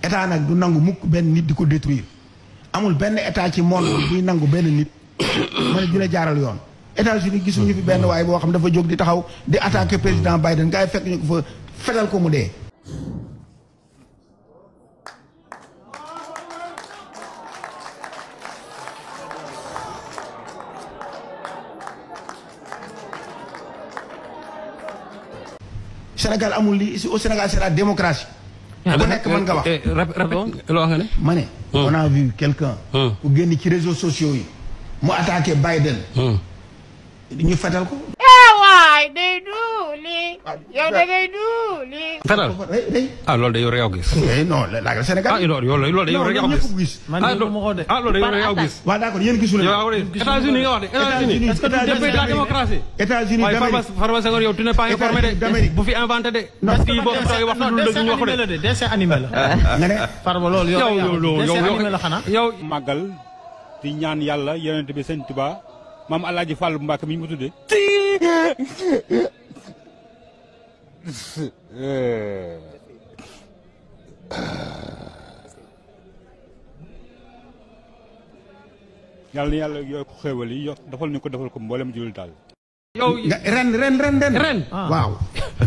état nag du nangu mukk benn nit di ko détruire amul benn état ci monde buy nangu benn nit ma ne dina jaaral yoon. États-Unis gisuñu fi benn waaye boo xam dafa jóg di taxaw di attaquer président Biden gars yi fekk ñu ko fa fetal ko mu dee. Sénégal amul lii ici au Sénégal c'est la démocratie. ku nekk mën nga wax loo nga ne. ma ne. on a vu quelqu'un ku génn ci réseaux sociaux yi mu attaqué Biden. ñu fetal ko. waay day duuli. yow da ngay duuli. fetal ah loolu de yow rek yow gis. non la Sénégal. ah loolu de yow rek yow gis. loolu de yow rek yow gis. waaw d'accord yéen gisul États-Unis nga wax de États-Unis est-ce que tu pays de la démocratie. États-Unis d'Amérique Farba Senghor yow tu n'es pas informé de bu fi inventé de. parce que boo ko wax lu dëgg ñu wax de. dessin animé la. nga ne Farba loolu yow dessin animé la xanaa. yow màggal di ñaan yàlla yonent bi sëñ Tuubaa maam Alaaji Fall Mbàkke mi ñu mu tuddee. yàlla na yàlla yokk xéewal yi defal ñu ko defal ko mboolem jullit daal. yow ren. waaw.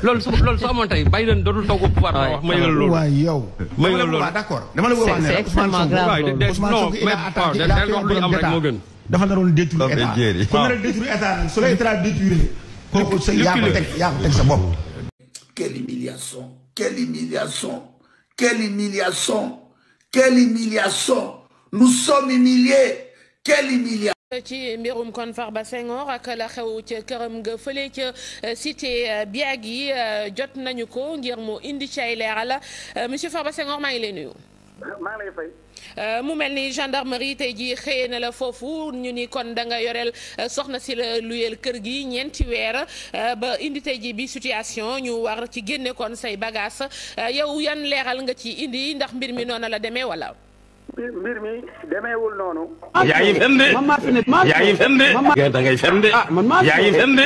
loolu su amoon tey Biden dootul toog au pouvoir wax may la loolu. waaw yow. may la loolu waaw d'accord dama la bëgg a wax ne c'est extrêmement grave loolu. Ousmane Sonko il a attaqué il a fait un bloc d'état dafa naroon détruire état. ku nar a détruire état nag su la état détruire kooku sa yaa ko teg sa bopp. Quelle humiliation, quelle humiliation, quelle humiliation, quelle humiliation. Nous sommes humiliés, quelle humiliation. ci mbirum kon Farba Senghor ak la xew ca këram nga fële ca cité Biagui jot nañu ko ngir mu indi ci ay leeral monsieur Farba Senghor maa ngi lay nuyu. maa ngi lay fay. mu mel ni gendarmerie tey jii xëyee na la foofu ñu ni kon da nga yoreel soxna si la luyeel kër gi ñeenti weer ba indi tey jii bi situation ñu war ci génne kon say bagages yow yan leeral nga ci indi ndax mbir mi noonu la demee wala. mbir mi demeewul noonu. yaa ngi fen de yaa ngi fen de da ngay fen de yaa ngi fen de.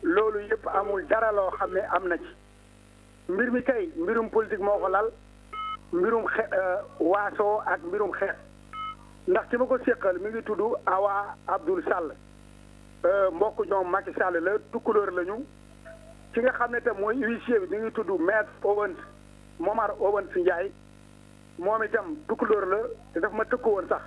loolu yëpp amul dara loo xam ne am na ci mbir mi kay mbirum politique moo ko lal mbirum waasoo ak mbirum xeex ndax ki ma ko séqal mi ngi tudd Awa Abdoul Sall mbokk ñoom Macky Sall la tukkulóor lañu ki nga xam ne tam mooy huissier bi mi ngi tudd maître Owens Momar Owens Ndiaye moom itam tukkulóor la te daf ma tëkku woon sax